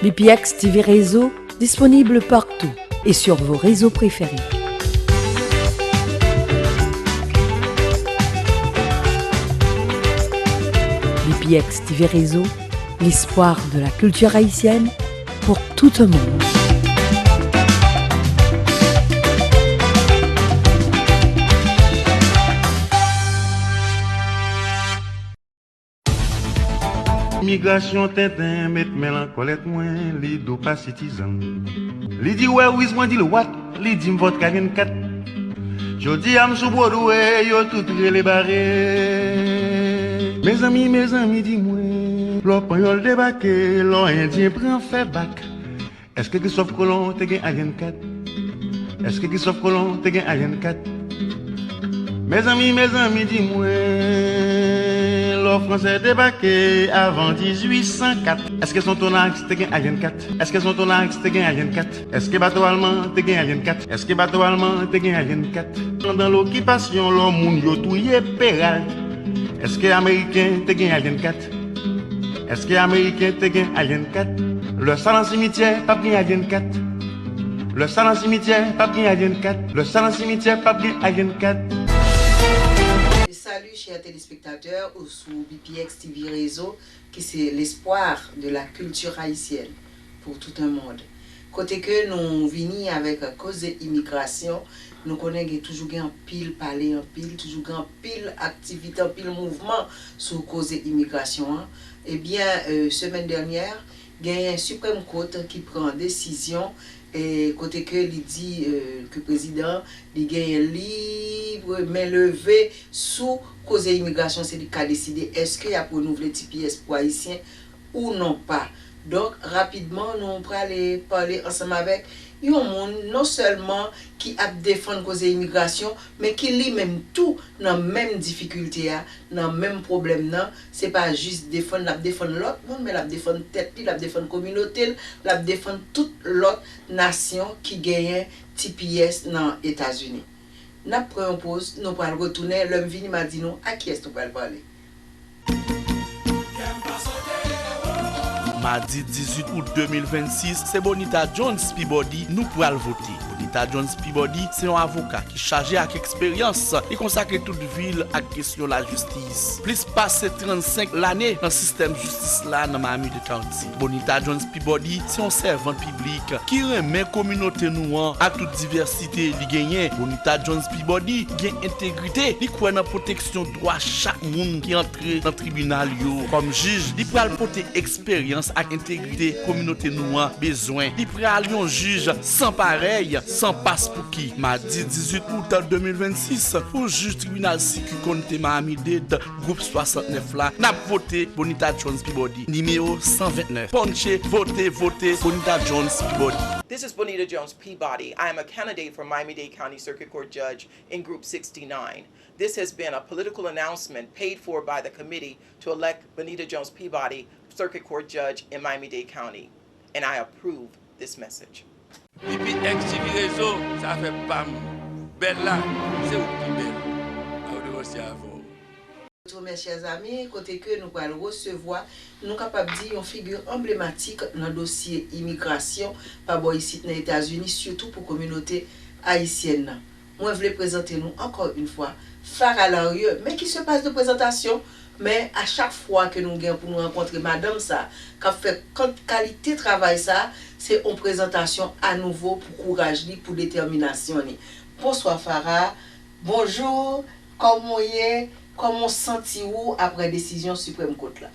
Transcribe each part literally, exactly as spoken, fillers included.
B P X T V Réseau, disponible partout et sur vos réseaux préférés. B P X T V Réseau, l'espoir de la culture haïtienne pour tout un monde. Imigrasyon tenten met men l an kòlèt mwen, li di w pa sitizan. Li di w wè wiz mwen, di l what, li di m vòt K vennkat. Jodi a m sou Broadway, yo tout rele bare. Mezanmi, mezanmi, di mwen, lò panyòl debake, lò endyen pran fè bak. Èske Kristòf Kolon te gen alyen kat? Èske Kristòf Kolon te gen alyen kat? Mezanmi, mezanmi, di mwen, lò fransè debake avan dizuit san kat, èske Sonthonax te gen alyen kat? Èske Sonthonax te gen alyen kat? Èske bato alman te gen alyen kat? Èske bato alman te gen alyen kat? Pandan lokipasyon, lò moun yo touye Peralt, èske ameriken te gen alyen kat? Èske ameriken te gen alyen kat? Lè sa nan simityè, p ap gen alyen kat. Lè sa nan simityè, p ap gen alyen kat. Lè sa nan simityè, p ap gen alyen kat. Salut chers téléspectateurs ou sou B P X T V Réseau, ki se l'espoir de la culture haïtienne pour tout un monde. Kote ke nou vini avèk koze imigrasyon, nou konnen gen toujou gen anpil pale, anpil, toujou gen anpil aktivite, anpil mouvman sou koze imigrasyon an. Ebyen, euh, semaine dernière, genyen Supreme Court ki pran desizyon, e kote ke li di, euh, ke prezidan li genyen libre men leve sou koze imigrasyon, se li k ka deside èske y ap renouvle T P S pou Ayisyen ou non pa. Donk, rapidman, nou prale pale ansanm avèk yon moun, non sèlman ki ap defann koze imigrasyon, men ki li menm tou nan menm difikilte a, nan menm pwoblèm nan. Se pa jis defann, l ap defann lòt moun, men l ap defann tèt li, l ap defann kominote l, l ap defann tout lòt nasyon ki genyen T P S nan Etazini. N ap pran yon poz, nou pral retounen, lè m vini, m a di nou a kiyès nou pral pale. Madi dizuit out de mil vennsis, se Bonita Jones Peabody nou pral vote. Bonita Jones Peabody se yon avoka ki chaje ak eksperyans. Li konsakre tout vi l ak kesyon lajistis. Plis pase trannsenk lane nan sistèm jistis la nan Miami-Dade County. Bonita Jones Peabody se yon sèvant piblik ki renmen kominote nou an ak tout divèsite li genyen. Bonita Jones Peabody gen entegrite, li kwè nan pwoteksyon dwa chak moun ki antre nan tribinal yo. Kòm jij, li pral pote eksperyans ak entegrite kominote nou an bezwen. Li pral yon jij san parèy, san paspouki. Madi dizuit out de mil vennsis, pou jij tribinal Siki Konte Miami-Dade, gwoup swasantnèf la, n ap vote Bonita Jones Peabody, nimewo san ventnèf. Ponche, vote, vote, Bonita Jones Peabody. This is Bonita Jones Peabody. I am a candidate for Miami-Dade County Circuit Court Judge in Group sixty-nine. This has been a political announcement paid for by the committee to elect Bonita Jones Peabody, Circuit Court Judge in Miami-Dade County, and I approve this message. B P X T V Réseau, sa fè pa m. Bèl la, se ou ki pi bèl. A ou devan se avè w. Retour, mes chers amis, kote ke nou pral resevwa, nou kapab di, yon figi anblematik nan dosye imigrasyon pa bò isit nan Etazini, sitou pou kominote ayisyèn nan. Mwen vle prezante nou ankò yon fwa Farah Larieux. Men ki se pas de prezantasyon, men a chak fwa ke nou gen pou nou rankontre madanm sa k ap fè kant kalite travay sa, se yon prezantasyon anouvo pou kouraj li, pou detèminasyon li. Bonswa Farah, bonjou, kòman w ye, kòman w santi w apre desizyon Supreme Court la?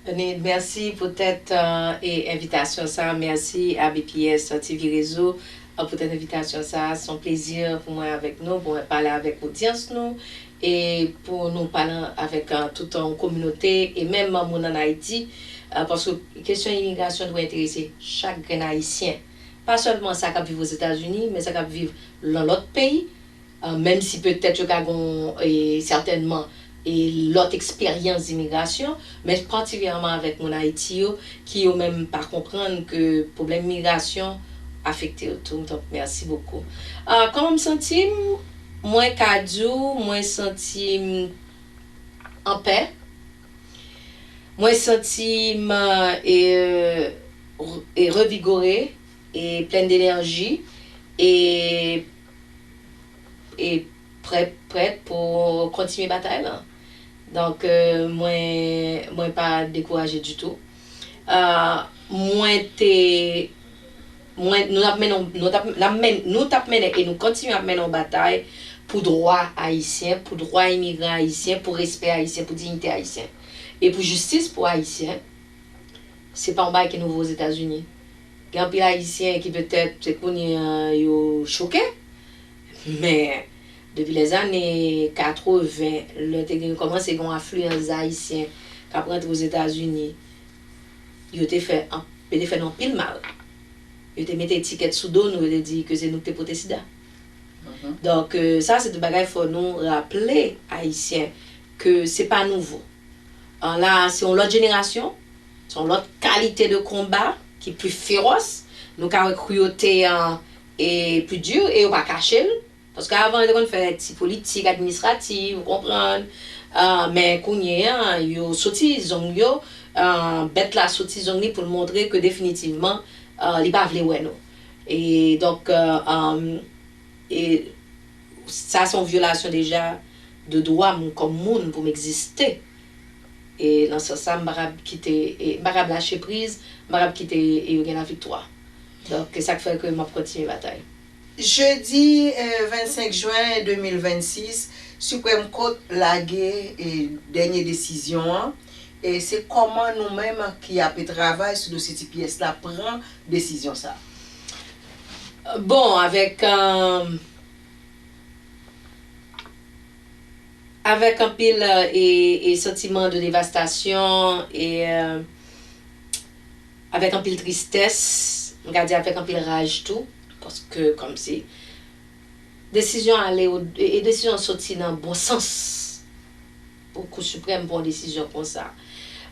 Nid, mèsi poutèt, euh, e envitasyon sa. Mèsi a B P S T V Réseau, euh, poutèt envitasyon sa. Se yon plezi pou mwen avèk nou, pou mwen pale avèk odyans nou, e pou nou pale avèk, euh, tout yon kominote, e menm moun ann Ayiti, euh, paske kesyon imigrasyon dwe enterese chak grenn Ayisyen. Pa sèlman sa k ap viv Ozetazini, men sa k ap viv nan lòt peyi. Euh, menm si petèt yo ka gen, e, sètènman, e, lòt eksperyans imigrasyon, men patikilyèman avèk moun Ayiti yo, ki yo menm pa konprann ke pwoblèm migrasyon afekte yo tou. Donk, mèsi bokou. Euh, kòman m santi m? Mwen ka di w, mwen santi m anpè. Mwen santi m, e, r-, e revigore, e plen de enèji, e, e prèt, prèt pou kontinye batay lan. Donk, euh, mwen, mwen pa dekouraje ditou. Euh, mwen te, mwen, nou t ap mennen, nou t ap, n ap men-, nou t ap mennen e nou kontinye ap mennen yon batay pou dwa ayisyen, pou dwa imigran ayisyen, pou respè ayisyen, pou diyite ayisyen. E pou jistis pou ayisyen, se pa yon bagay ki nouvo Ozetazini. Gen anpil ayisyen ki petèt se kounye a yo choke, men depi lèzane katreven, lè te gen, kòmanse gen yon afliyans ayisyen k ap rantre Ozetazini, yo te fè an-, yo te fè nou anpil mal. Yo te mete etikèt sou do nou, yo te di ke se nou ki te pote sida. Donk, euh, sa se de bagay fò nou raple ayisyen ke se pa nouvo. An la, se yon lòt jenerasyon, se yon lòt kalite de konba ki pli fewòs. Nou ka wè kriyote an e pli di, e yo pa kache l. Paske avan, yo te konn fè ti politik administrativ, ou konprann. Ah, men kounye a, yo soti zong yo, ah, bèt la soti zong li pou l montre ke definitivman, ah, li pa vle wè nou. E donk, ah, ah, e sa se yon vyolasyon deja de dwa m kòm moun pou m egziste. E nan sans sa, m pa kab kite, e m pa kab lache priz, m pa kab kite e yo gen laviktwa. Donk, se sa k fè ke m ap kontinye batay. Jedi, eh, vennsenk jen de mil vennsis, Supreme Court lage, eh, dènye desizyon an. E se kòman nou menm ki ape travay sou dosye T P S la pran desizyon sa? Bon, avèk, euh, avèk anpil, euh, e, e santiman de devastasyon e, euh, avèk anpil tristès, m ka di avèk anpil raj tou, paske kòmsi desizyon ale o, e, e desizyon soti nan bon sans pou Kou Siprèm pran yon desizyon konsa.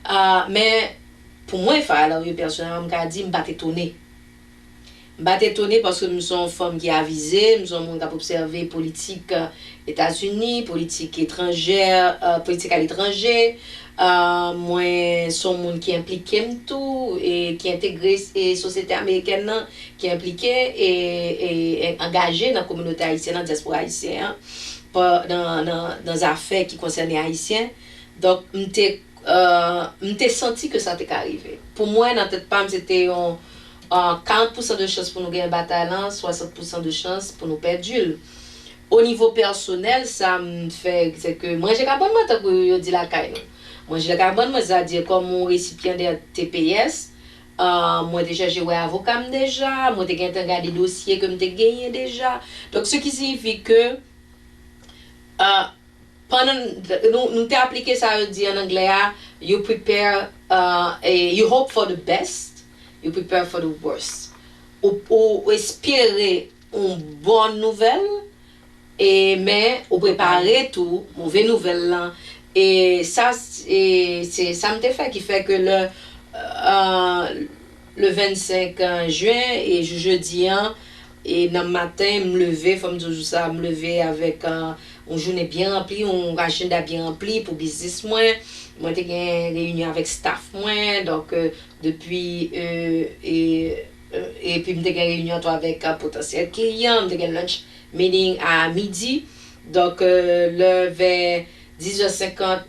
Ah, men, pou mwen, Farah Larue, pèsonèlman, m ka di, m pa t etone. M pa t etone paske m se yon fanm ki avize, m se yon moun k ap obsève politik, euh, Etazini, politik etranjè, euh, politik aletranje. Euh, mwen se yon moun ki enplike m tou, e ki entegre, e sosyete amerikèn nan, ki enplike e, e, e angaje nan kominote ayisyèn, nan dyaspora ayisyen an, pa, nan, nan, nan zafè ki konsène Ayisyen. Donk, m te, euh, m te santi ke sa te ka rive. Pou mwen, nan tèt pa m, se te yon, euh, karant pousan de chans pou nou genyen batay lan, swasant pousan de chans pou nou pèdi l. O nivo pèsonèl, sa m fè, se ke m ranje kabann mwen, tankou yo di lakay nou. M ranje kabann mwen, sètadi kòm yon resipiyan de T P S, euh, mwen te chèche wè avoka m deja, mwen te gentan gade dosye ke m te genyen deja. Donk, ce qui signifie que, euh, pandan nou, nou te aplike sa yo di an anglè a, you prepare, uh, e you hope for the best, you prepare for the worst. Ou, ou espere yon bon nouvèl, e, men ou prepare tou move nouvèl lan. E sa, e, se sa m te fè ki fè ke lè, uh, le vennsenk jen, e jou jedi an, e nan maten, m leve, fò m di w jou sa, m leve avèk, uh, yon jounen byen ranpli, yon ajanda byen ranpli pou biznis mwen. Mwen te gen reyinyon avèk staff mwen, donk, euh, depi, euh, e, euh, epi m te gen reyinyon tou avèk, euh, potansyèl kliyan, m te gen lunch meeting a midi. Donk, euh, lè vè dizè senkant,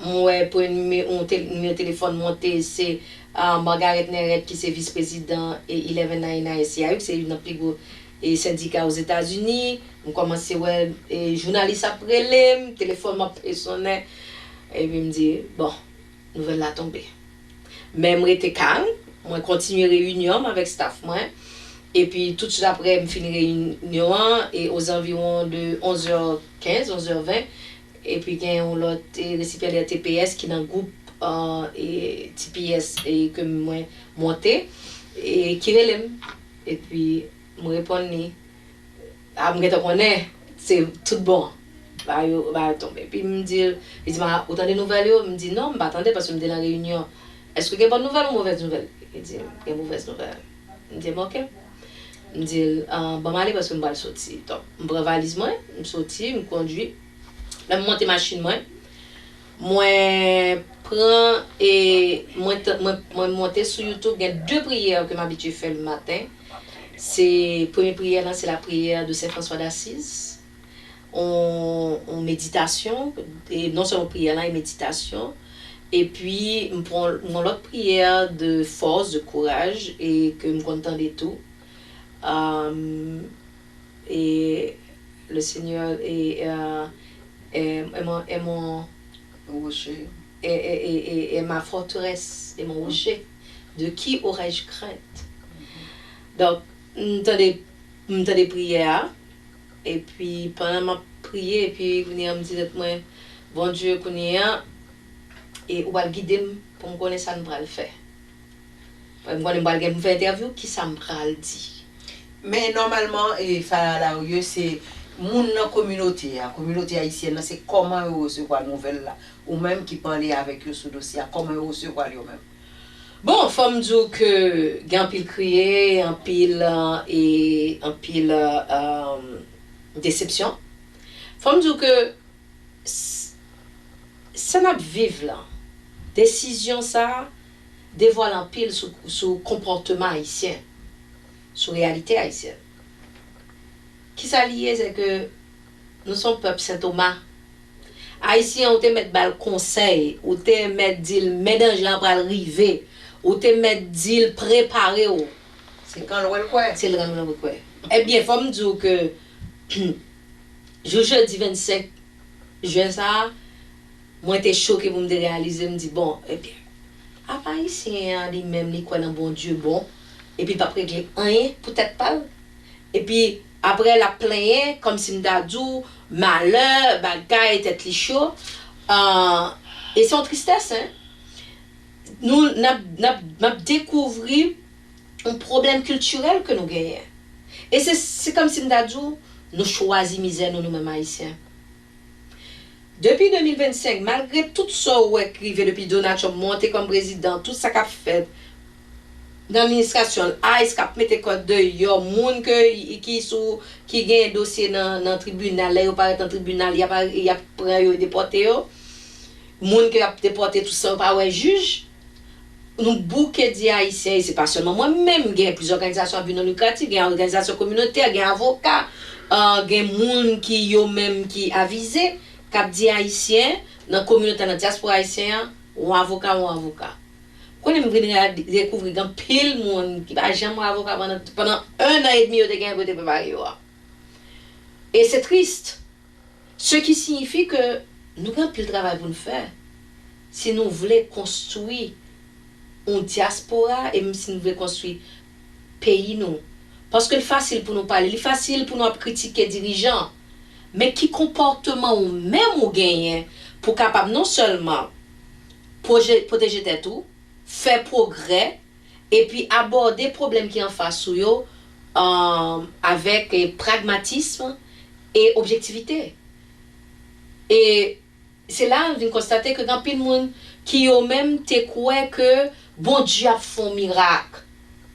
m wè premye nimewo, yon te-, nimewo telefòn monte, se, ah, Margaret Neret, ki se vis prezidan e Eleven Ninety-nine S C I U, ki se youn nan pi gwo, e, sendika Ozetazini. M kòmanse wè, e, jounalis ap rele m, telefòn m ap sonnen. Epi m di, bon, nouvèl la tonbe. Men m rete kalm, mwen kontinye reyinyon m avèk staff mwen. Epi toutswit apre m fin reyinyon an, e ozanviwon de onz è kenz, onz è ven, epi gen yon lòt, e, resipyandè T P S ki nan gwoup, e, e, T P S, e, ke mwen monte, e, ki rele m. Epi m reponn li. A, m gentan konnen se tout bon. Ba yo, ba yo tonbe. Epi m di l, li di m, "A, ou tande nouvèl yo?" M di, "Non, m pa tande paske m te nan reyinyon." "Èske gen bòn nouvèl ou movèz nouvèl?" Li di, "Gen movèz nouvèl." M di, "Bon, oke." M di l, "Ah, ban m ale paske m pral soti." Donk, m pran valiz mwen, m soti, m kondui. Lè m monte machin mwen, Mwen pran e mwen, t- mwen, mwen monte sou YouTube, gen de priyè ke m abitye fè le maten. Se premye priyè lan, se la prière de Saint François d'Assise. On, on meditasyon, e non sèlman priyè lan, e meditasyon. Epi, m pran yon lòt priyè de fòs, de kouraj, e ke m konn tande tou. Um, et le Seigneur est, euh, est, est mon, est mon, Rocher. est, est, est, est, est ma forteresse, est mon rocher. De qui aurais-je crainte? Donk, m tande, m tande priyè a, epi pandan m ap priye, epi kounye a m di tèt mwen, Bondye, kounye a, e ou pral gide m pou m konnen sa m pral fè. M konnen m pral gen pou m fè entèvyou, kisa m pral di? Men nòmalman, e, Farah Larieux se moun nan kominote a. Kominote ayisyèn nan, se kòman yo resevwa nouvèl la. Ou menm ki pale avèk yo sou dosye a, kòman yo resevwa l yo menm? Bon, fò m di w ke gen anpil kriye, anpil, e anpil desepsyon. Fò m di w ke sa n ap viv la, desizyon sa a devwale anpil sou, sou konpòteman ayisyen, sou reyalite ayisyèn. Kisa li ye, se ke nou se yon pèp Sen Toma. Ayisyen an, ou te mèt ba l konsèy, ou te mèt di l men danje an pral rive, ou te mèt di l prepare w. Se kan l wè l kwè. Se l kan l wè l kwè. Ebyen, fò m di w ke jou jedi vennsenk jen sa a, mwen te choke pou m te reyalize, m di, bon, ebyen, apa Ayisyen an li menm li kwè nan Bondye bon, epi l p ap regle anyen pou tèt pa l? Epi, apre, l ap plenyen, kòmsi m ta di w, malè, bagay, tèt li cho. Ah, e se yon tristès, en. Nou, n ap, n ap, n ap dekouvri yon pwoblèm kiltirèl ke nou genyen. E se, se kòmsi m ta di w, nou chwazi mizè nou, nou menm Ayisyen. Depi de mil vennsenk, malgre tout sa w wè k rive depi Donald Trump monte kòm prezidan, tout sa k ap fèt nan administrasyon l, ice k ap mete kò deyò, moun ke, ki sou, ki gen dosye nan, nan tribinal, lè yo parèt nan tribinal, y ap, y ap pran yo, depòte yo. Moun ke y ap depòte, tout sa, yo pa wè jij. Nou bouke di Ayisyen, e se pa sèlman mwen menm, gen plizyè òganizasyon a bi non likratif, gen òganizasyon kominotè, gen avoka, ah, gen moun ki yo menm ki avize, k ap di Ayisyen nan kominote, nan dyaspora ayisyen an, w avoka, w avoka. Konnen m vin dekouvri gen anpil moun ki pa janm wè avoka pandan, pandan en an edmi yo te genyen pou yo te prepare yo a. E se tris. Ce qui signifie ke nou gen anpil travay pou n fè si nou vle konstwi yon dyaspora e menm si nou vle konstwi peyi nou. Paske l fasil pou nou pale, li fasil pou nou ap kritike dirijan. Men ki konpòteman ou menm ou genyen pou w kapab non sèlman pwoje- pwoteje tèt ou, fè pwogrè, epi abòde pwoblèm ki anfas ou yo, um, avèk, eh, pragmatism e objektivite. E se la n vin konstate ke gen anpil moun ki yo menm te kwè ke Bondye ap fè yon mirak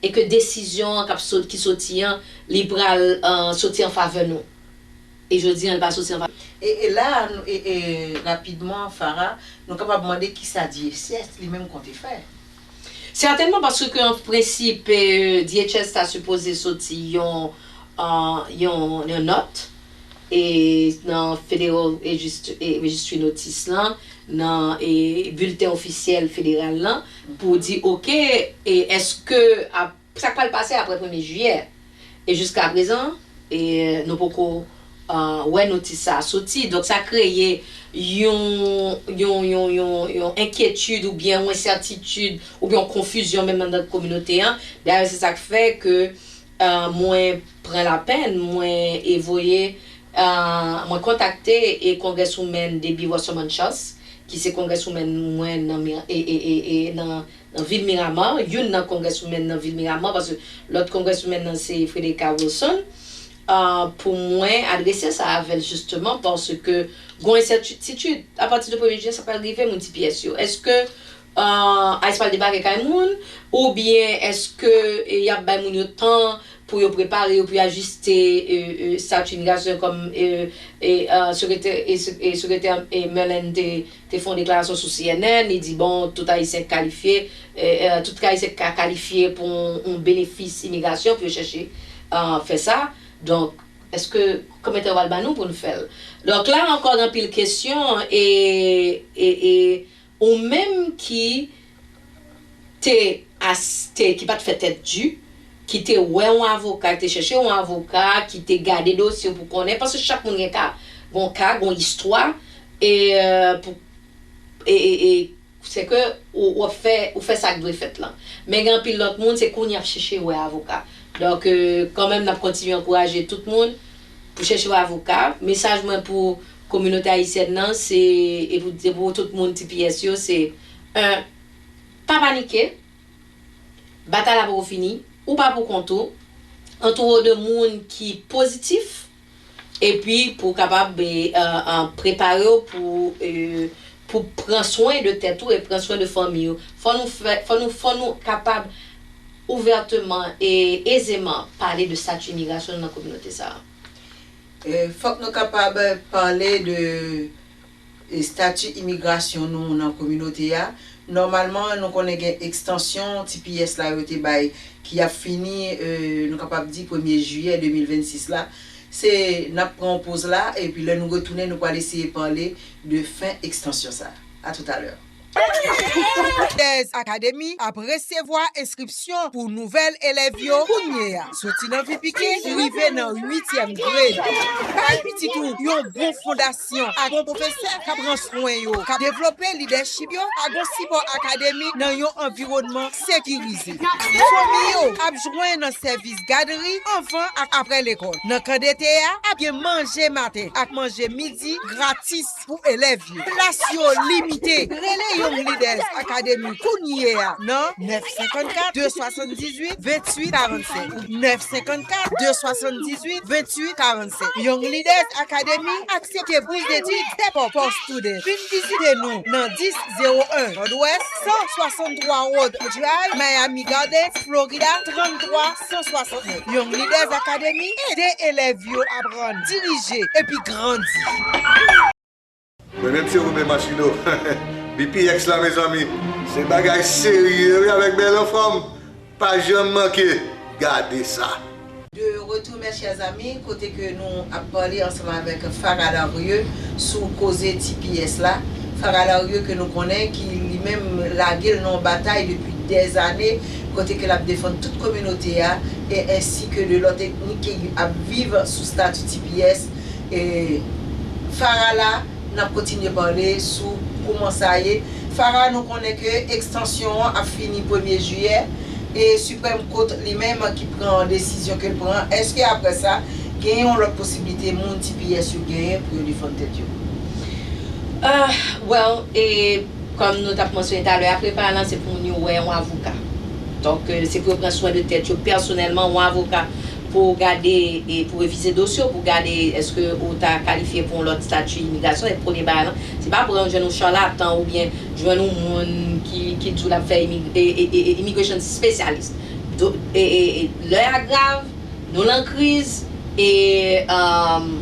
e ke desizyon an k ap sot, ki soti an, li pral, uh, soti an favè nou. E jodi an, li pa soti an favè. E, e la, nou- e, e, rapidman, Farah, nou kapab mande kisa D H S li menm konte fè. Sètènman, paske an prensip, eh, D H S ta sipoze soti yon, ah, yon, yon nòt e nan Federal Registry, eh, Registry Notice lan, nan, eh, bilten ofisyèl federal lan, pou di, oke, e èske ap, sa k pral pase apre premye jiyè? E jiskaprezan, e nou poko, ah, wè notis sa a soti. Donk, sa kreye yon, yon, yon, yon, yon enkyetid oubyen yon ensètitid oubyen yon konfizyon menm anndan kominote an. Dayè, se sa k fè ke, ah, mwen pran lapèn, mwen e voye, ah, mwen kontakte e Congresswoman Debbie Wasserman Schultz, ki se Congresswoman mwen nan, Mi- e, e, e, e, nan, nan vil Miramar, youn nan Congresswoman nan vil Miramar, paske lòt Congresswoman nan se Frederica Wilson, ah, pou mwen adrese sa avè l jisteman, paske gon ensètitid, apati de premye jiyè, sa pral rive, moun T P S yo. Èske, ah, ice pral debake kay moun, oubyen èske, eh, y ap bay moun yo tan pou yo prepare yo, pou yo ajiste e, e, estati imigrasyon kòm e, e, e, sekretè, e, se- e, sekretè e, Merlin te, te fè yon deklarasyon sou C N N, li di, bon, tout Ayisyen kalifye, e, e, tout Ayisyen ka kalifye pou yon, yon benefis imigrasyon, pou yo chèche e, fè sa. Donk, èske kòmantè w al ba nou pou n fè l? Donk, la ankò, gen anpil kesyon, e, e, e ou menm ki te, as- te, ki pa t fè tèt di, ki te wè yon avoka, ki te chèche yon avoka, ki te gade dosye pou konnen, paske chak moun gen ka, gon ka, gon istwa, e, e, pou, e, e, e, se ke ou, ou ap fè, ou fè sa k dwe fèt lan. Men gen anpil lòt moun, se kounye ap chèche wè avoka. Donk, e, kanmenm, n ap kontinye ankouraje tout moun pou chèche wè avoka. Mesaj mwen pou kominote ayisyèn nan, se, e pou, e pou tout moun T P S yo, se, en, pa panike, batay la poko fini, ou pa pou kont ou, antoure w de moun ki pozitif, epi pou w kapab e, e, e, prepare w pou, e, pou pran swen de tèt ou e pran swen de fanmi w. Fò nou fè, fò nou, fò nou kapab ouvèteman e ezeman pale de estati imigrasyon nan kominote sa a. E, fòk nou kapab pale de estati imigrasyon nou nan kominote a. Nòmalman, nou konnen gen ekstansyon T P S la yo te bay ki ap fini, e, nou kapab di premye jiyè de mil vennsis la. Se, n ap pran yon poz la, epi lè nou retounen, nou pral eseye pale de fen ekstansyon sa. A toutalè. Dez Academy ap resevwa enskripsyon pou nouvèl elèv yo kounye a. Soti nan vi pike rive nan uityèm grade. Bay pitit ou yon bon fondasyon ak bon pwofesè k ap pran swen yo, k ap devlope lidèchip yo ak yon sipò akademik nan yon anviwònman sekirize. Fanmi yo ap jwenn nan sèvis gadri anvan ak apre lekòl. Nan kan dete a, ap gen manje maten ak manje midi gratis pou elèv yo. Plas yo limite. Rele Young Leaders Academy kounye a nan nèf senkannkat, de swasanndizuit, venntuit karannsenk ou nèf senkannkat, de swasanndizuit, venntuit karannsenk. Young Leaders Academy aksepte bous detid Step Up for Students. Vin vizite nou nan dis zewo en Nòdwès, san swasanntwa Road Drive, Miami Gardens, Florida, tranntwa san swasannnèf. Young Leaders Academy ede elèv yo aprann, dirije, epi grandi. Men mesye woule machin yo. B P X la mezanmi. Se bagay serye wi avèk bèl anfòm. Pa janm manke. Gade sa. De retour mes chers amis, kote ke nou ap pale ansanm avèk Farah Larieux sou koze T P S la. Farah Larieux ke nou konnen ki li menm lage l nan yon batay depi dèzane, kote ke l ap defann tout kominote a, e ensi ke de lòt etnik ki ap viv sou stati T P S. E Farah la, n ap kontinye pale sou kouman sa ye. Farah, nou konnen ke ekstansyon an ap fini premye jiyè, e Supreme Court li menm ki pran desizyon ke l pran, èske apre sa, gen yon lòt posiblite moun T P S yo genyen pou yo defann tèt yo? Ah, well, e kòm nou t ap mansyone talè a, preparan lan se pou moun yo wè yon avoka. Donk, e, se pou yo pran swen de tèt yo pèsonèlman, yon avoka pou gade e pou revize dosye w, pou gade èske ou ta kalifye pou yon lòt estati imigrasyon. E premye bagay lan, se pa pran jwenn yon chalatan oubyen jwenn yon moun ki, ki di w l ap fè imi- e, e, e, e, immigration specialist. Do- e, e, e, lè a grav, nou lan kriz, e um,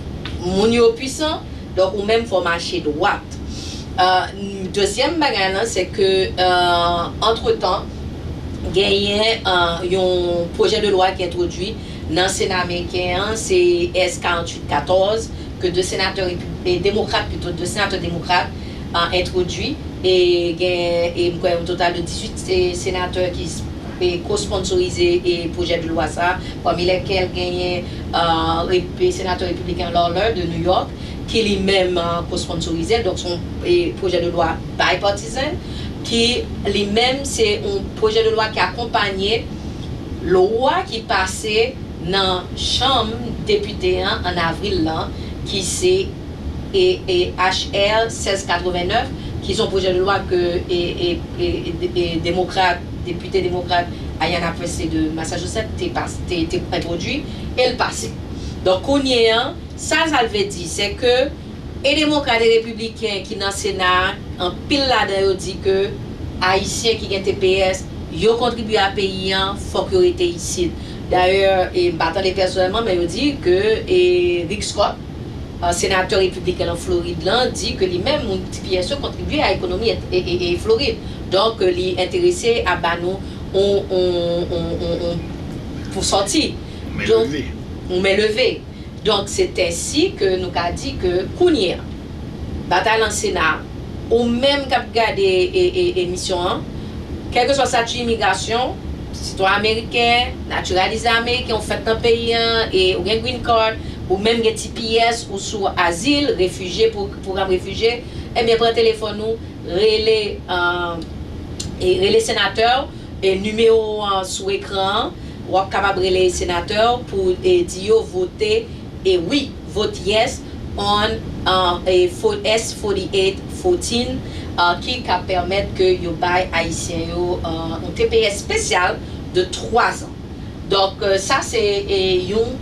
moun yo pwisan, donk ou menm fò w mache dwat. Uh, dezyèm bagay lan, se ke uh, antretan, genyen uh, yon pwojè de lwa ki entwodui nan Sena ameriken an, se S karanntuit katòz, ke de senatè repi- e demokrat, pito, de senatè demokrat uh, entwodui, e gen, e m kwè, yon total de dizuit se- senatè ki e ko-sponsorize e pwojè de lwa sa, pami lèkèl genyen uh, rep- senatè repibliken Lawler de New York, ki li menm uh, ko-sponsorize l. Donk, se yon e, pwojè de lwa bipartisan, ki li menm se yon pwojè de lwa ki akonpanye lwa ki pase nan chanm depite an an avril lan, ki se e, e H R sèz katrevennnèf, ki se yon pwojè de lwa ke e, e, e, e, e demokrat, depite demokrat Ayanna Pressley de Massachusetts te, pas, te, te entwodui, e l pase. Donk, kounye an, sa sa l vle di, se ke e demokrat e repibliken ki nan Sena a, anpil ladan yo di ke Ayisyen ki gen T P S, yo kontribye a peyi an, fòk yo rete isit. Dayè, e, m pa tande pèsonèlman, men yo di ke, e, Rick Scott, e, senatè repibliken nan Florid lan, di ke li menm, moun T P S yo kontribye a ekonomi e, e, e, e Florid. Donk, li enterese a ba nou on, on, on, on, on, pou sòti. Donk, on men leve. Donk, se ensi ke nou ka di ke kounye a, batay lan Sena, ou menm k ap gade e, e, emisyon an, kèlkeswa estati imigrasyon, sitwayen ameriken, natiralize ameriken, ou fèt nan peyi an, e ou gen green card, ou menm gen T P S, ou sou azil, refijye, pou, pwogram refijye, ebyen, pran telefòn ou, rele, e, e rele senatè w, e nimewo an sou ekran an, w ap kapab rele senatè w pou, e, di yo vote, e wi, vote yes on, e, e, fo-, S forty-eight fourteen, e, ki ka pèmèt ke yo bay Ayisyen yo, e, yon T P S espesyal de twa zan. Donk, e, sa se, e, yon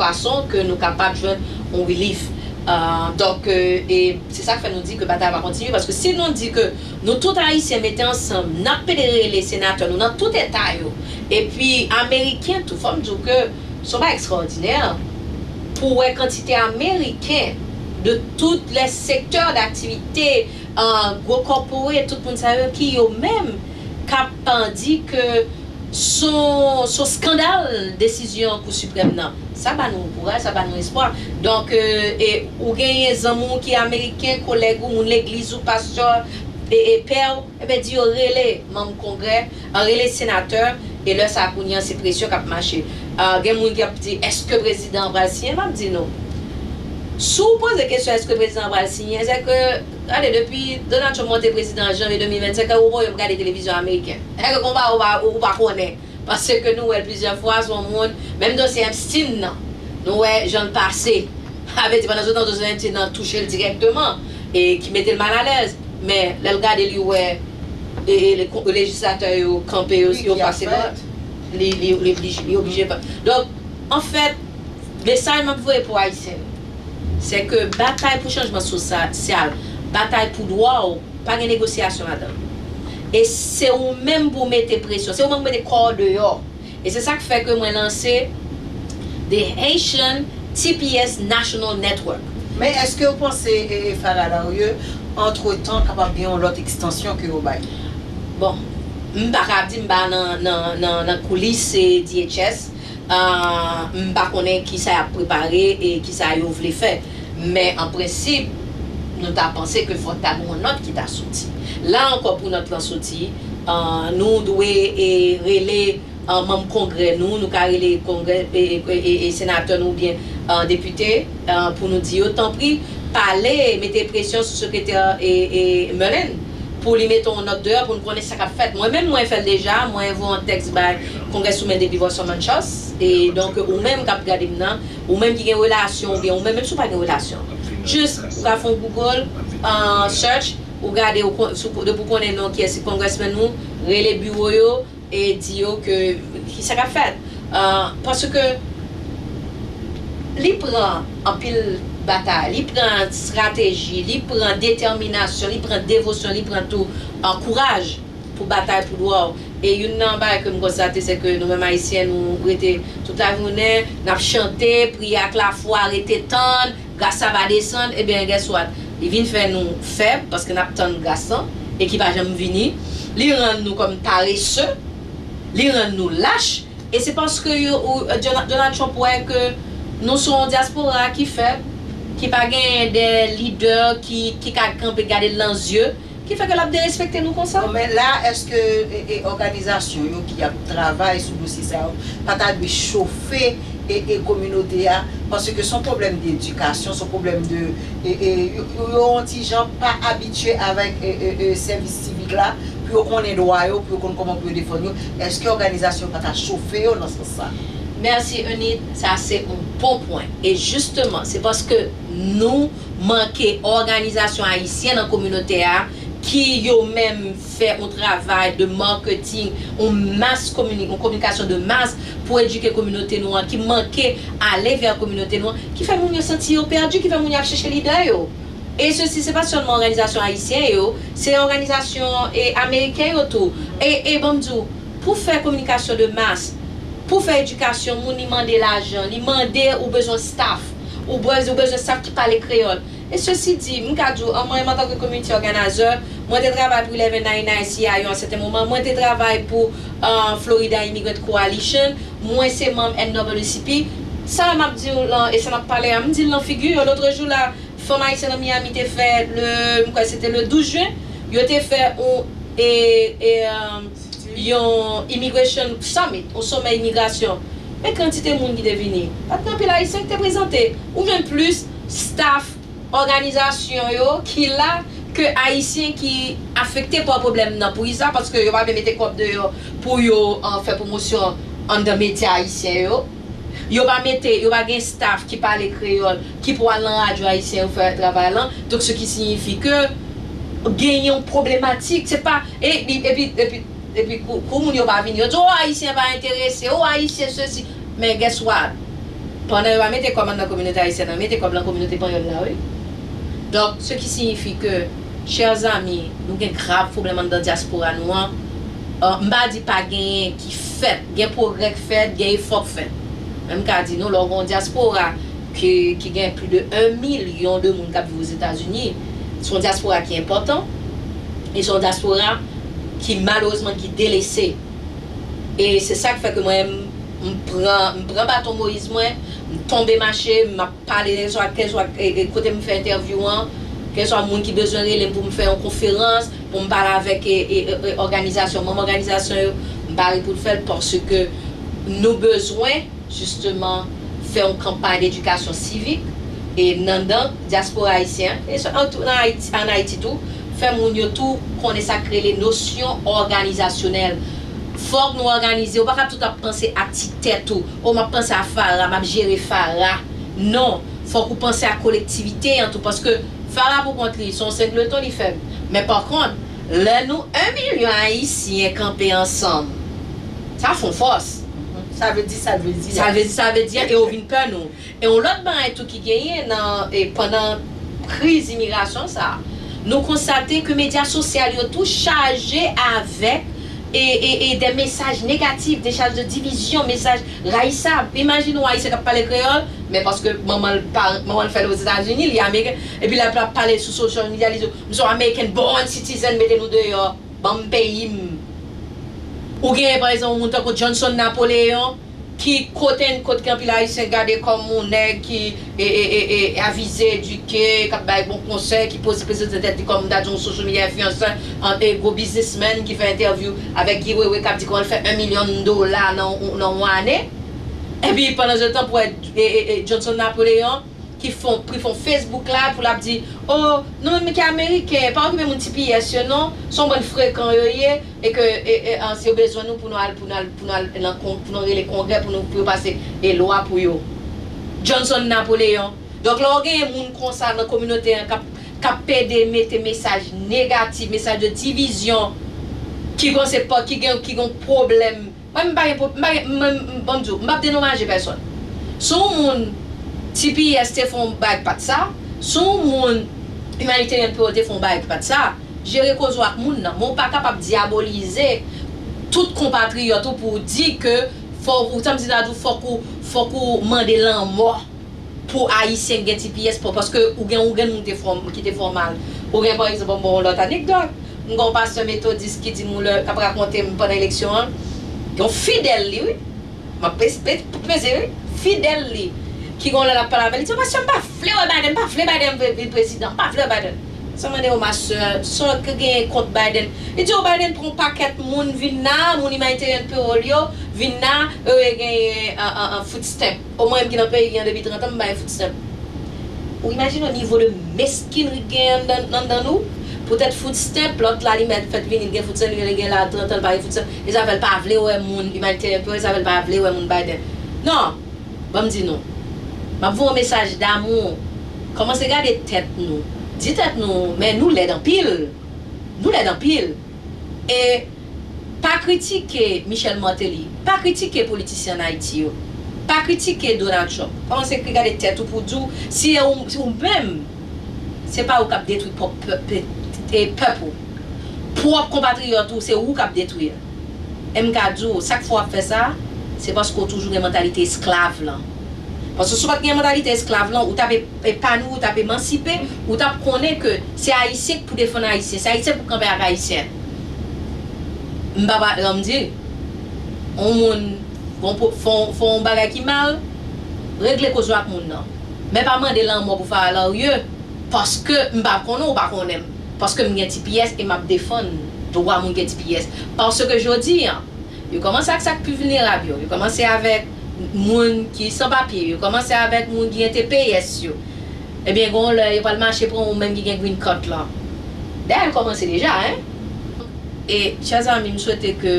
fason ke nou kapab jwenn yon relief. E, donk, e, e se sa k fè nou di ke batay la va kontinye, paske si nou di ke nou tout Ayisyen mete ansanm, n ap pede rele senatè nou nan tout eta yo, epi Ameriken tou, fò m di w ke se yon bagay ekstraòdinè pou wè kantite Ameriken de tout lè sektè daktivite, e, gwo kòpore, tout moun sa yo ki yo menm k ap, e, di ke se yon, se yon eskandal desizyon Kou Siprèm nan. Sa ba nou kouraj, sa ba nou espwa. Donk, e, e, ou genyen zanmi w ki ameriken, kolèg ou, moun legliz ou, pastè, e, e pè w, ebyen, di yo rele manm Kongrè, e, rele senatè, e lè sa a kounye a, se presyon k ap mache. E, gen moun ki ap di, èske prezidan an pral siyen? M ap di nou, si w poze kesyon èske prezidan an pral siyen, se ke, gade, depi Donald Trump monte prezidan an janvye de mil vennsenk, ou pa janm gade televizyon ameriken. Èske konpa ou pa, ou pa konnen? Paske nou wè l plizyè fwa, se yon moun, menm dosye Epstein nan, nou wè jan l pase. Sa vle di, pandan se tan, dosye Epstein nan touche l dirèkteman, e ki mete l malalèz. Men, lè l gade, li wè, e, e, le-, lejislatè yo kanpe, yo, yo pase dwat. Li, li, li oblije, li oblije pa. Donk, anfèt, mesaj m ap voye pou Ayisyen yo, se ke batay pou chanjman sosyal, batay pou dwa w, pa gen negosyasyon ladan l. E se ou menm pou w mete presyon, se ou menm pou w mete kò w deyò. E se sa k fè ke mwen lanse The Haitian T P S National Network. Men èske w panse, e, e, Farah Larieux, antretan, kapab gen yon lòt ekstansyon ke yo bay? Bon, m pa ka di m pa nan, nan, nan, nan koulis, e, D H S. Ah, m pa konnen kisa y ap prepare e kisa yo vle fè. Men an prensip, nou ta panse ke fòk ta gen yon nòt ki ta soti. La ankò, pou nòt lan soti, ah, nou dwe, e, rele, ah, manm Kongrè nou, nou ka rele Kongrè, e, e, e, e senatè nou oubyen, ah, depite, ah, pou nou di yo, tanpri, pale, mete presyon sou sekretè, e, e, Merlin pou li mete yon nòt deyò pou n konnen sa k ap fèt. Mwen menm, mwen fè l deja, mwen voye yon tèks bay Congresswoman Debbie Wasserman Schultz, e donk, ou menm k ap gade m nan, ou menm ki gen relasyon, oubyen ou menm, menm si w pa gen relasyon, jis ou ka fè yon Google, ah, search, ou gade, ou kon-, sou, depi w konnen non kiyès ki congressman ou, rele biwo yo, e di yo ke kisa k ap fèt. Ah, paske li pran anpil batay, li pran estrateji, li pran detèminasyon, li pran devosyon, li pran tou, ah, kouraj pou batay pou dwa w. E youn nan bagay ke m konstate, se ke nou menm Ayisyen, nou rete tout lajounen, n ap chante, priye ak lafwa, rete tann, gras la va desann, ebyen, guess what? Li vin fè nou fèb, paske n ap tann gras lan, e ki pa janm vini. Li rann nou kòm parese, li rann nou lach, e se paske yo, ou, Donald, Donald Trump wè ke nou se yon dyaspora ki fèb, ki pa genyen de lidè ki, ki ka kanpe gade l nan zye, ki fè ke l ap derespekte nou konsa. Bon, men la, èske, e, e, òganizasyon yo ki ap travay sou dosye sa yo pa ta dwe chofe, e, e, kominote a? Paske se yon pwoblèm de edikasyon, se yon pwoblèm de, e, e, yo, yo, yo yon ti jan pa abitye avèk, e, e, e, sèvis sivik la, pou yo konnen dwa yo, pou yo konn kòman pou yo defann yo. Èske òganizasyon yo pa ta chofe yo nan sans sa? Mèsi, Enid. Sa se yon bon pwen. E jisteman, se paske nou manke òganizasyon ayisyen nan kominote a ki yo menm fè yon travay de marketing, yon mas komini-, yon kominikasyon de mas pou edike kominote nou an, ki manke ale vè kominote nou an, ki fè moun yo santi yo pèdi, ki fè moun yo ap chèche lidè yo. E sesi, se pa sèlman òganizasyon ayisyen yo, se òganizasyon, e, ameriken yo tou. E, e ban m di w, pou fè kominikasyon de mas, Pou fè edikasyon moun, li mande lajan, li mande ou bezwen staff, ou bezwen, ou bezwen staff ki pale kreyòl. E sesi di, m ka di w, an mwen, antanke community organizer, mwen te travay pou Eleven ninety-nine C I U an sèten moman, mwen te travay pou uh, Florida Immigrant Coalition, mwen se manm N double C P. Sa m ap di w lan, e sa m ap pale a, m di l lan figi yo. Lòt jou la, fanm ayisyen nan Miami te fè, le, m kwè se te le douz jen, yo te fè yon, e, e, um, yon immigration summit, yon somè imigrasyon. Men kantite moun ki te vini. Pa t gen anpil ayisyen ki te prezante. Ou jwenn plis staff òganizasyon yo ki la ke ayisyen ki afekte pa pwoblèm nan. Poukisa? Paske yo pa vle mete kòb deyò pou yo uh, fè pwomosyon anndan medya ayisyen yo. Yo pa mete, yo pa gen staff ki pale kreyòl, ki pou al nan radyo ayisyen yo fè travay lan. Donk, se ki siyifi ke gen yon pwoblematik. Se pa, e, epi, epi, epi kou, kou moun yo pa vini, yo di, o, ayisyen pa enterese, o, ayisyen sesi. Men guess what? Pandan yo pa mete kòb anndan kominote ayisyèn nan, mete kòb lan kominote panyòl la, wi. Donk, se ki siyifi ke, chè zanmi, nou gen grav pwoblèm anndan dyaspora nou an. Uh, m pa di pa genyen ki fèt, gen pwogrè k fèt, gen efò k fèt. Men m ka di nou, lè w gen yon dyaspora ki, ki gen plis de yon milyon de moun k ap viv Ozetazini, se yon dyaspora ki enpòtan, e se yon dyaspora ki malerezman ki delese. E se sa k fè ke mwen, m, m pran, m pran baton Moyiz mwen, m tonbe mache, m ap pale, kèlkeswa, kèlkeswa, e, e, kote m fè entèvyou an, kèlkeswa moun ki bezwen rele m pou m fè yon konferans, pou m pale avèk, e, e, e, e, òganizasyon, manm òganizasyon yo, m pare pou l fè l, paske nou bezwen, jisteman, fè yon kanpay dedikasyon sivik, e nan, nan dyaspora ayisyen an, e sa, an tou, nan Ayiti, ann Ayiti tou, fè moun yo tou konnen sa k rele nosyon òganizasyonèl. Fòk nou òganize, ou pa ka tout ap panse a ti tèt ou. O, m ap panse a Farah, m ap jere Farah. Non, fòk ou panse a kolektivite an tou, paske Farah pou kont li, se yon sengleton li fè. Men pa kont, lè nou en milyon ayisyen kanpe ansanm, sa fè yon fòs. Sa vle di, sa vle di. Sa vle di, sa vle di, e yo vin pè nou. E yon lòt bagay tou ki genyen nan, e pandan kriz imigrasyon sa, nou konstate ke medya sosyal yo tou chaje avèk e, e, e de mesaj negatif, de mesaj de divizyon, mesaj rayisab. Imajine yon ayisyen k ap pale kreyòl, men paske manman l pa, manman l fè l Ozetazini, li ameriken, epi lè l ap pale sou social media, li di, "M se yon American born citizen, mete nou deyò, ban m peyi m." Ou genyen, pa egzanp, yon moun tankou Johnson Napoleon, ki kote n kot gen anpil ayisyen gade kòm yon nèg ki e, e, e, e, avize, edike, k ap bay bon konsèy, ki poze prezante tèt li kòm, m ta di, yon social media influencer, an, e gwo biznismenn ki fè entèvyou avèk Guy Wewe k ap di kòman l fè en milyon dola nan, nan yon ane. Epi pandan se tan pou wè e, e, e, Johnson Napoleon ki fon, ki fon Facebook Live pou l ap di, o, nou menm ki Ameriken, pa okipe moun T P S yo non, se yon bann frekan yo ye, e ke e, e, an, si yo bezwen nou pou nou al, pou nou al, pou nou al nan kon, pou nou rele kongrè, pou nou, pou yo pase e lwa pou yo. Johnson Napoleon. Donk lè w genyen moun konsa nan kominote an k ap, k ap pede mete mesaj negatif, mesaj de divizyon, ki panse pa, ki gen, ki gen pwoblèm. Mwen m pa gen pwob-, m pa gen, mwen, m, ban m di w, m p ap dedomaje pèsòn. Si yon moun T P S te fè yon bagay k pa t sa, si yon moun Humanitarian Parole te fè yon bagay k pa t sa, jere koze w ak moun nan. Men w pa kapab dyabolize tout konpatriyòt ou pou w di ke fòk ou, tanm di ta di w, fòk ou, fòk ou mande lanmò pou ayisyen k gen T P S pa, paske ou gen, ou gen moun te fè w, ki te fè w mal. Ou gen, pa egzanp, bon, yon lòt anekdòt. M gen yon pastè metodis ki di m, lè, k ap rakonte m pandan eleksyon an, yon fidèl li, wi. M ap pe-, pe-, peze, wi. Fidèl li. Ki gen yon lè l ap pale avè l, li di, "Pastè, m pa vle wè Biden, m pa vle Biden vin prezidan, m pa vle wè Biden." Sa mande yo, "Ma sè, sa w genyen kont Biden?" Li di, "O, Biden pran yon pakèt moun vin la, moun Humanitarian Parole yo, vin la, yo genyen an, an, an food stamp." O mwen menm ki nan peyi an depi trant an, m bay food stamp. Ou imajine w nivo de meskinri k genyen anndan, anndan nou? Poutèt food stamp, lòt la li mèt fèt vini, li gen food stamp, li gen la trant an, li pa gen food stamp. E sa fè l pa vle wè moun Humanitarian Parole, e sa fè l pa vle wè moun Biden. Non! Ban m di nou. M ap voye yon mesaj damou. Kòmanse gade tèt nou. Di tèt nou, men nou lèd anpil. Nou lèd anpil. E pa kritike Michel Martelly, pa kritike politisyen ann Ayiti yo, pa kritike Donald Trump. Kòmanse gade tèt ou pou w di w, si e ou, si ou menm, se pa ou k ap detwi pwòp pèp, pèp, e pèp ou. Pwòp konpatriyòt ou, se ou k ap detwi. E m ka di w, sa k fè w ap fè sa, Se paske w toujou gen mantalite esklav lan. Paske si w pa t gen mantalite esklav lan, ou t ap e- epanwi, ou t ap emansipe, ou t ap konnen ke se Ayisyen k pou defann Ayisyen, se Ayisyen k pou kanpe ak Ayisyen. M pa pa, jan m di, yon moun, bon, fè yon bagay ki mal, regle koze w ak moun nan. Men pa mande lanmò pou Farah Larrieux, paske m pa konnen w pa konnen m. Paske m gen T P S e m ap defann dwa moun gen T P S. Paske jodi a, yo kòmanse ak sa k pi vilnerab yo, yo kòmanse avèk moun ki san papye, yo kòmanse avèk moun ki gen T P S yo. Ebyen, gen yon lè, yo pral mache pran ou menm ki gen green card lan. Dayè, l kòmanse deja, en. E, chè zanmi, m swete ke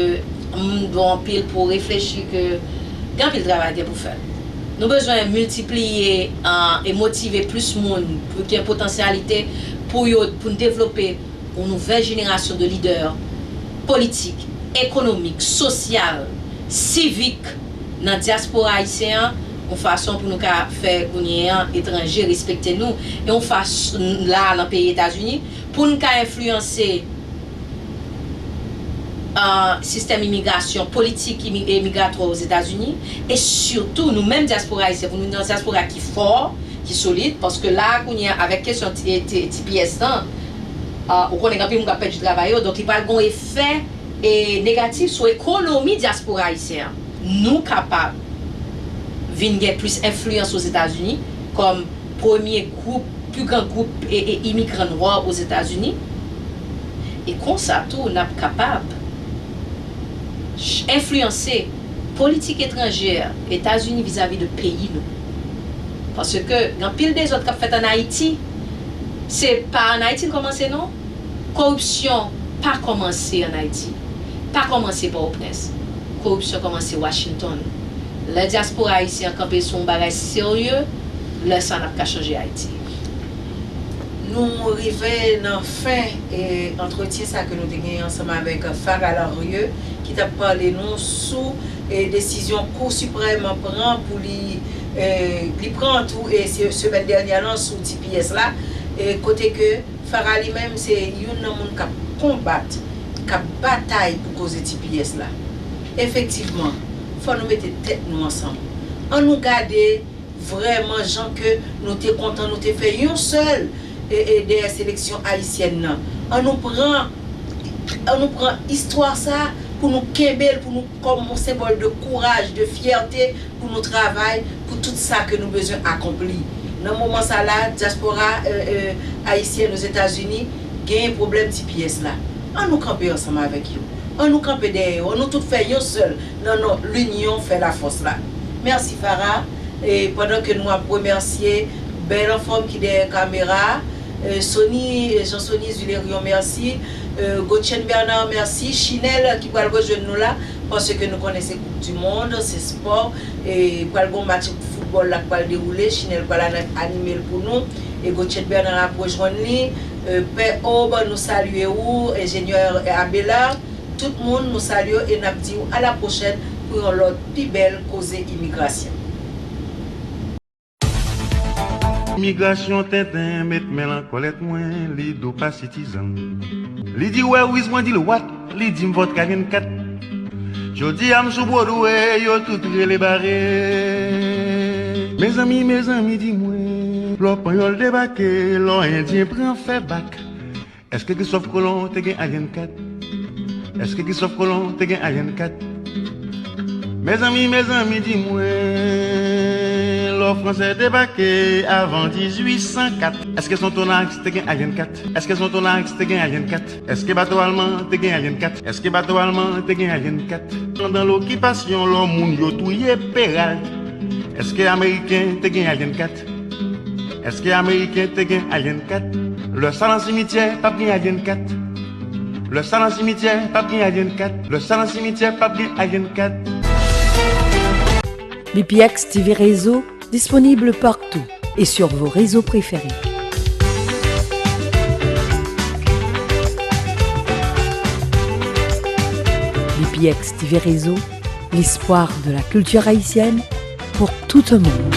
m di w anpil pou w reflechi ke gen anpil travay gen pou fèt. Nou bezwen miltipliye, ah, e motive plis moun pou gen potansyalite pou yo, pou n devlope yon nouvèl jenerasyon de lidè politik, ekonomik, sosyal, sivik nan dyaspora ayisyen an, yon fason pou nou ka fè kounye a etranje respekte nou, e yon fason la nan peyi Etazini, pou n ka enfliyanse, ah, sistèm imigrasyon, politik imi- e migratwa Ozetazini, e sitou nou menm dyaspora ayisyen, pou nou nan dyaspora ki fò, ki solid, paske la kounye a, avèk kesyon T- T- T P S lan, ah, ou konnen gen anpil moun k ap pèdi travay yo, donk li pral gen yon efè, e, negatif sou ekonomi dyaspora ayisyen an. Nou kapab vin gen plis enfliyans Ozetazini kòm premye gwoup, pi gran gwoup, e, e, imigran nwa Ozetazini. E konsa tou, n ap kapab ch- enfliyanse politik etranjè Etazini vizavi de peyi nou. Paske gen anpil dezòd k ap fèt ann Ayiti. Se pa ann Ayiti l kòmanse, non. Koripsyon pa kòmanse ann Ayiti. Pa kòmanse Pòtoprens. Koripsyon kòmanse Washington. Lè dyaspora ayisyen an kanpe sou yon bagay serye, lè sa n ap ka chanje Ayiti. Nou rive nan fen, e, antretyen sa ke nou te genyen ansanm avèk Farah Larrieux, ki t ap pale nou sou, e, desizyon Kou Siprèm pran pou li, e, li pran tou, e, se- semèn dènyè lan sou T P S la, e, kote ke Farah li menm se youn nan moun k ap konbat, k ap batay pou koze T P S la. Efektivman, fò nou mete tèt nou ansanm. Ann nou gade vrèman jan ke nou te kontan, nou te fè yon sèl, e, e, dèyè seleksyon ayisyèn nan. Ann nou pran, ann nou pran istwa sa pou nou kenbe l, pou nou kòm yon senbòl de kouraj, de fyète, pou nou travay pou tout sa ke nou bezwen akonpli. Nan moman sa la, dyaspora, e, e, ayisyèn Ozetazini genyen pwoblèm T P S la. Ann nou kanpe ansanm avèk yo. Ann nou kanpe dèyè yo. Ann nou tout fè yon sèl nan non L'union fait la force la. Mèsi, Farah. E pandan ke nou ap remèsye bèl anfòm ki dèyè kamera, e, Sony, e, Jean Sony Zulerion, mèsi. E, Gotchen Bernard, mèsi. Chinèl ki pral rejwenn nou la, paske nou konnen se Koup di Mond, se spò. E pral gon match foutbòl la k pral dewoule. Chinèl pral ana- anime l pou nou. E Gotchen Bernard ap rejwenn li. E, Pè Ob, nou salye ou. Enjenyè Abelard. Tout moun, nou salye w e n ap di w a la pwochèn pou yon lòt pi bèl koze imigrasyon. Imigrasyon tenten met men l an kòlèt mwen, li dou pa sitizan. Li di wè wiz mwen di l wat, li di m vòt ka vennkat. Jodi a m sou Bwodwe, yo tout rele bare. Mezanmi, mezanmi, di mwen, lò panyòl debake, lò endyen pran fè bak. Èske Kristòf Kolon te gen alyen kat? Èske Kristòf Kolon te gen alyen kat? Mezanmi, mezanmi, di mwen, lò fransè debake avan dizuit san kat, èske Sonthonax te gen alyen kat? Èske Sonthonax te gen alyen kat? Èske bato alman te gen alyen kat? Èske bato alman te gen alyen kat? Pandan lokipasyon, lò moun yo touye Peralt, èske ameriken te gen alyen kat? Èske ameriken te gen alyen kat? Lè sa nan simityè, p ap gen alyen kat. Lè sa nan simityè, p ap gen alyen kat. Lè sa nan simityè, p ap gen alyen kat. B P X T V Réseau, disponible partout et sur vos réseaux préférés. B P X T V Réseau, l'espoir de la culture haïtienne pour tout un monde.